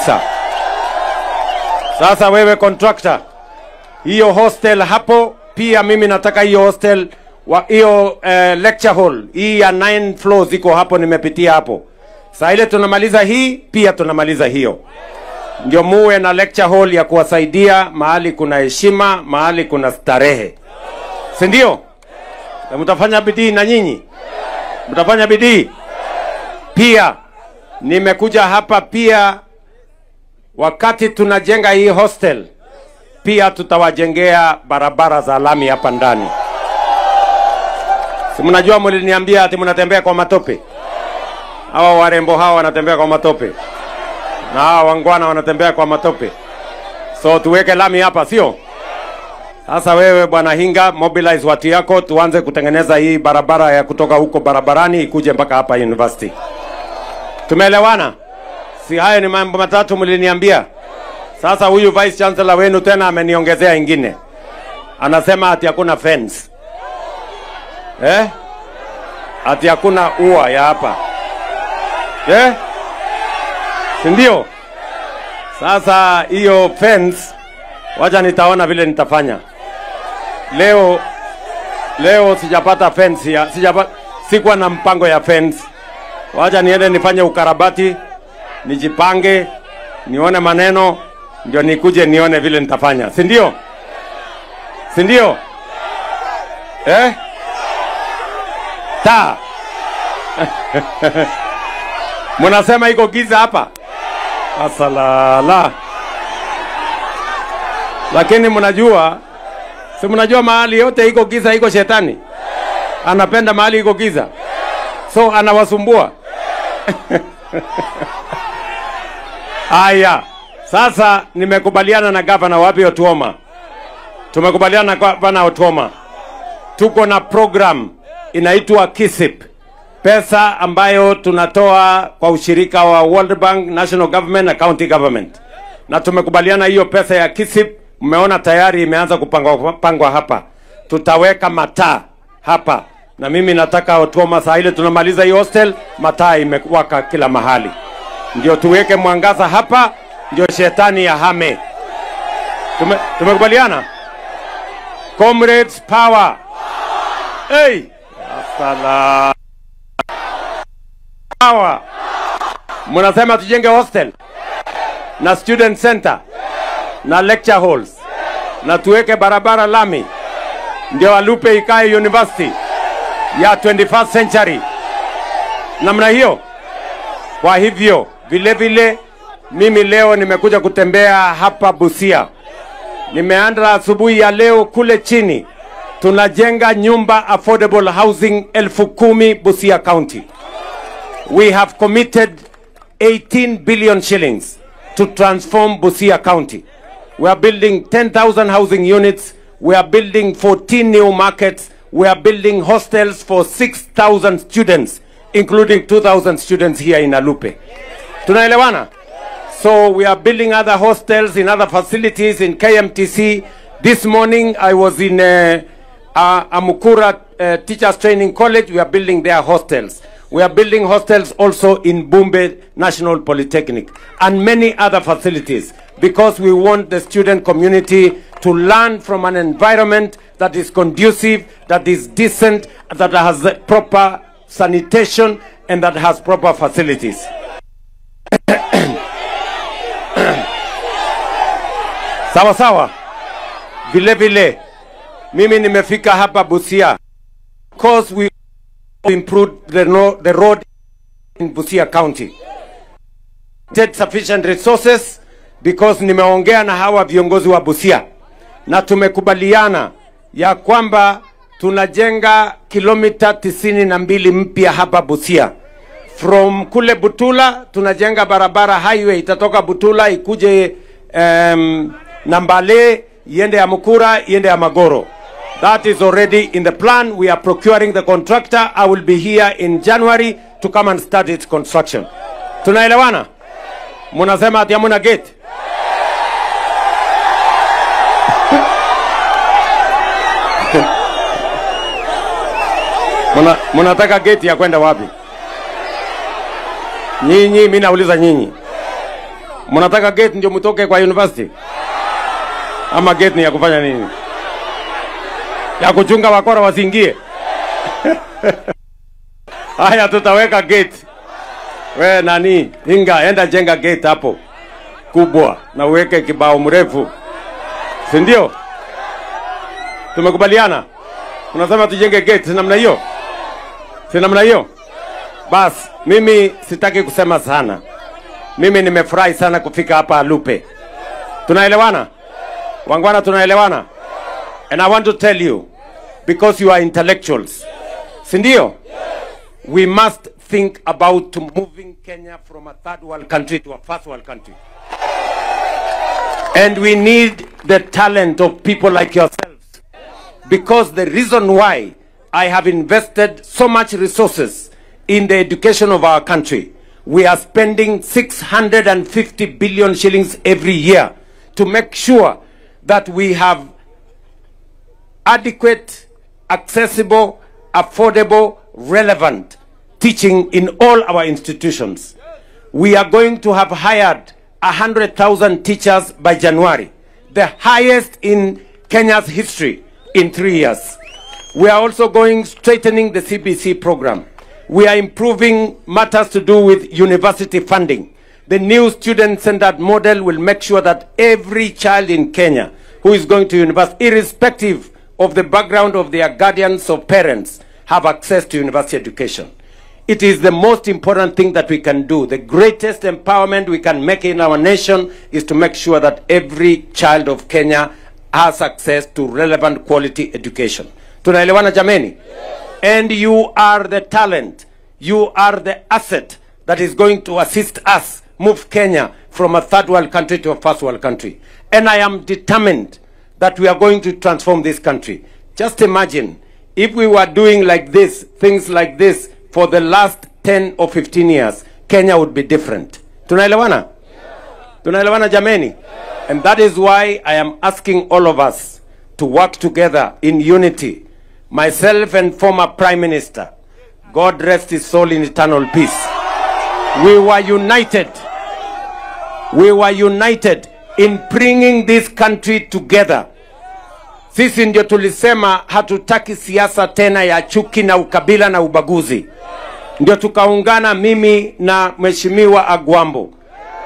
kabisa. Sasa wewe contractor, hiyo hostel hapo pia mimi nataka hiyo hostel hiyo lecture hall hii ya 9 floors iko hapo, nimepitia hapo. Saa ile tunamaliza hii pia tunamaliza hiyo. Ndio muwe na lecture hall ya kuwasaidia mahali kuna heshima, mahali kuna starehe. Si ndio? Na mtafanya bidii na nyinyi. Mtafanya bidii. Pia nimekuja hapa pia wakati tunajenga hii hostel pia tutawajengea barabara za lami hapa ndani. Si mnajua mliniambia ati mnatembea kwa matope? Hawa warembo hawa wanatembea kwa matope. Na hawa wangwana wanatembea kwa matope. So tuweke lami hapa, sio? Sasa wewe Bwana Hinga, mobilize watu yako tuanze kutengeneza hii barabara ya kutoka huko barabarani ikuje mpaka hapa university. Tumeelewana? Si hayo ni mambo matatu mliniambia? Sasa huyu Vice Chancellor wenu tena ameniongezea ingine. Anasema ati hakuna fence. Eh? Ati hakuna ua ya hapa. Eh? Si ndio? Sasa hiyo fence wacha nitaona vile nitafanya. Leo sijapata fence ya, sikuwa na mpango ya fence. Wacha niende nifanye ukarabati, nijipange, nione maneno, ndio nikuje nione vile nitafanya. Si ndio? Si ndio? Eh? Ta. Mnasema iko giza hapa? Asalala. Lakini mnajua, si mnajua mahali yote iko giza iko shetani. Anapenda mahali iko giza. So anawasumbua. Aya, sasa nimekubaliana na gavana wapi Otuoma. Tumekubaliana na gavana Otuoma. Tuko na program inaitwa KISIP. Pesa ambayo tunatoa kwa ushirika wa World Bank, National Government na County Government. Na tumekubaliana hiyo pesa ya KISIP, mmeona tayari imeanza kupangwa hapa. Tutaweka mataa hapa. Na mimi nataka Otuoma saa ile tunamaliza hii hostel, mataa imewaka kila mahali. Ndio tuweke mwangaza hapa, ndio shetani ya hame. Tumekubaliana? Comrades power. Hey! Asala. Power. Mnasema tujenge hostel na student center na lecture halls na tuweke barabara lami, ndio Alupe ikae university ya 21st century namna hiyo. Kwa hivyo vile vile mimi leo nimekuja kutembea hapa Busia. Nimeanza asubuhi ya leo kule chini. Tunajenga nyumba affordable housing 10,000 Busia County. We have committed 18 billion shillings to transform Busia County. We are building 10,000 housing units. We are building 14 new markets. We are building hostels for 6,000 students, including 2,000 students here in Alupe. Tunaelewana? So we are building other hostels in other facilities in KMTC. This morning I was in Amukura Teachers Training College. We are building their hostels. We are building hostels also in Bumbe National Polytechnic and many other facilities, because we want the student community to learn from an environment that is conducive, that is decent, that has proper sanitation and that has proper facilities. Sawa sawa. Vile vile mimi nimefika hapa Busia because we improved the road in Busia County. Get sufficient resources because nimeongea na hawa viongozi wa Busia na tumekubaliana ya kwamba tunajenga kilomita 92 mpya hapa Busia. From kule Butula tunajenga barabara highway itatoka Butula ikuje Nambale, iende ya Mukura, iende ya Magoro. That is already in the plan. We are procuring the contractor. I will be here in January to come and start its construction. Tunaelewana? Munasema ati hamuna gate? Munataka gate ya kwenda wapi? Nyinyi, mimi nauliza nyinyi. Mnataka gate ndio mtoke kwa university? Ama gate ni ya kufanya nini? Ya kuchunga wakora wasiingie? Haya, tutaweka gate. We nani, Hinga, enda jenga gate hapo kubwa na uweke kibao mrefu. Si ndio? Tumekubaliana? Unasema tujenge gate si namna hiyo? Si namna hiyo? Bas, mimi sitaki kusema sana. Mimi nimefurahi sana kufika hapa Alupe. Tunaelewana? Wangwana, tunaelewana? And I want to tell you, because you are intellectuals, si ndio? We must think about moving Kenya from a third world country to a first world country. And we need the talent of people like yourselves. Because the reason why I have invested so much resources in the education of our country, we are spending 650 billion shillings every year to make sure that we have adequate, accessible, affordable, relevant teaching in all our institutions. We are going to have hired 100,000 teachers by January, the highest in Kenya's history in 3 years. We are also going straightening the CBC program. We are improving matters to do with university funding. The new student-centered model will make sure that every child in Kenya who is going to university, irrespective of the background of their guardians or parents, have access to university education. It is the most important thing that we can do. The greatest empowerment we can make in our nation is to make sure that every child of Kenya has access to relevant quality education. Tunaelewana jameni? And you are the talent, you are the asset that is going to assist us move Kenya from a third world country to a first world country. And I am determined that we are going to transform this country. Just imagine if we were doing like this, things like this, for the last 10 or 15 years, Kenya would be different. Tunaelewana? Tunaelewana jameni? And that is why I am asking all of us to work together in unity. Myself and former Prime Minister, God rest his soul in eternal peace. We were united. We were united in bringing this country together. Sisi ndio tulisema hatutaki siasa tena ya chuki na ukabila na ubaguzi. Ndio tukaungana mimi na Mheshimiwa Agwambo,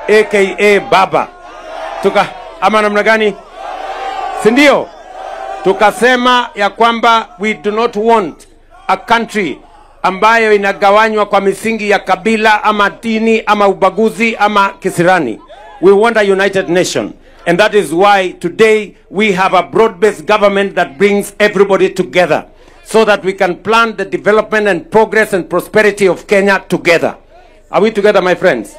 aka Baba. Tuka, ama namna gani? Si ndio? Tukasema ya kwamba we do not want a country ambayo inagawanywa kwa misingi ya kabila ama dini ama ubaguzi ama kisirani. We want a united nation. And that is why today we have a broad-based government that brings everybody together so that we can plan the development and progress and prosperity of Kenya together. Are we together, my friends?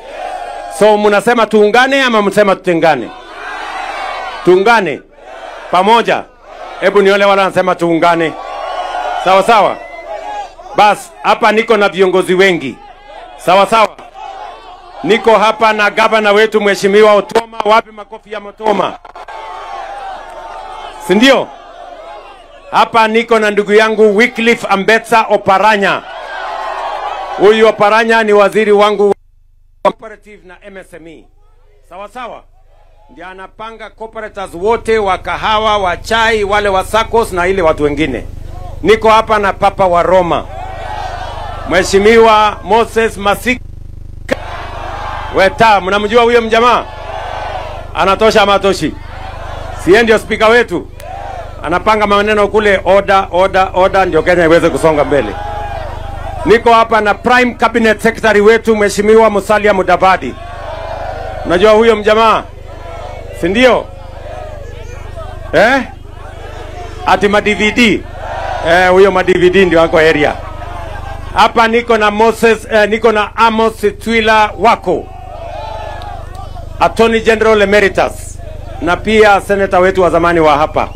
So munasema tuungane ama mnasema tutengane? Tuungane pamoja. Hebu nione wala wanasema tuungane. Sawa sawa. Bas, hapa niko na viongozi wengi. Sawa sawa. Niko hapa na gavana wetu Mheshimiwa Otoma. Wapi makofi ya Otoma? Si ndio? Hapa niko na ndugu yangu Wycliffe Ambetsa Oparanya. Huyu Oparanya ni waziri wangu wa cooperative na MSME. Sawa sawa. Ndiye anapanga cooperators wote wa kahawa, wa chai, wale wa SACCOS na ile watu wengine. Niko hapa na Papa wa Roma, Mheshimiwa Moses Masika Weta. Mnamjua huyo mjamaa? Anatosha ama hatoshi? Si ndio speaker wetu? Anapanga maneno kule, order, order, order, ndio Kenya iweze kusonga mbele. Niko hapa na Prime Cabinet Secretary wetu Mheshimiwa Musalia Mudavadi. Unajua huyo mjamaa? Si ndio? Eh? Ati ma DVD. Huyo ma DVD ndio wako area. Hapa niko na Moses, niko na Amos Twila Wako, Attorney General Emeritus, na pia senator wetu wa zamani wa hapa.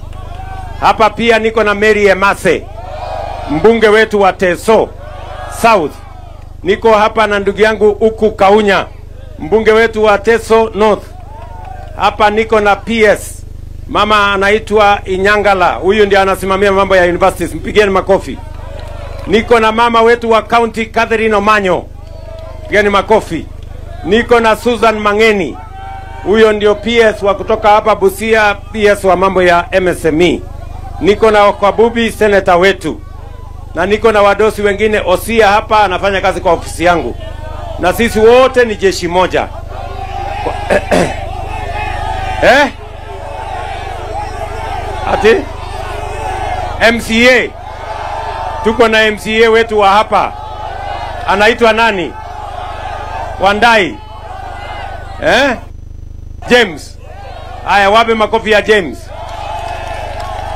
Hapa pia niko na Mary Emase, mbunge wetu wa Teso South. Niko hapa na ndugu yangu Uku Kaunya, mbunge wetu wa Teso North. Hapa niko na PS, mama anaitwa Inyangala, huyu ndiye anasimamia mambo ya universities, mpigeni makofi. Niko na mama wetu wa county Catherine Omanyo, pigeni makofi. Niko na Susan Mangeni, Huyo ndio PS wa kutoka hapa Busia, PS wa mambo ya MSME. Niko na Kwabubi, senator wetu, na niko na wadosi wengine. Osia hapa anafanya kazi kwa ofisi yangu, na sisi wote ni jeshi moja. Eh? Ati? MCA. Tuko na MCA wetu wa hapa. Anaitwa nani? Wandai. Eh? James. Aya, wape makofi ya James.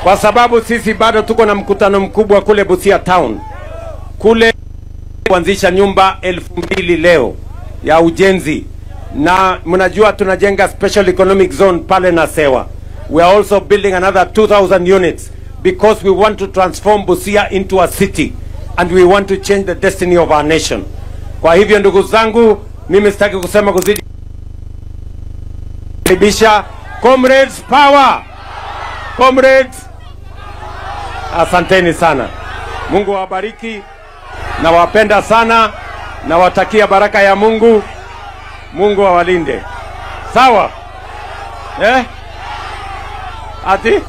Kwa sababu sisi bado tuko na mkutano mkubwa kule Busia town. Kule kuanzisha nyumba 2000 leo ya ujenzi. Na mnajua tunajenga special economic zone pale Nasewa. We are also building another 2000 units because we want to transform Busia into a city and we want to change the destiny of our nation. Kwa hivyo ndugu zangu, mimi sitaki kusema kuzidi. Karibisha comrades power. Comrades, asanteni sana. Mungu awabariki. Nawapenda sana. Nawatakia baraka ya Mungu. Mungu awalinde. Sawa? Eh? Ati?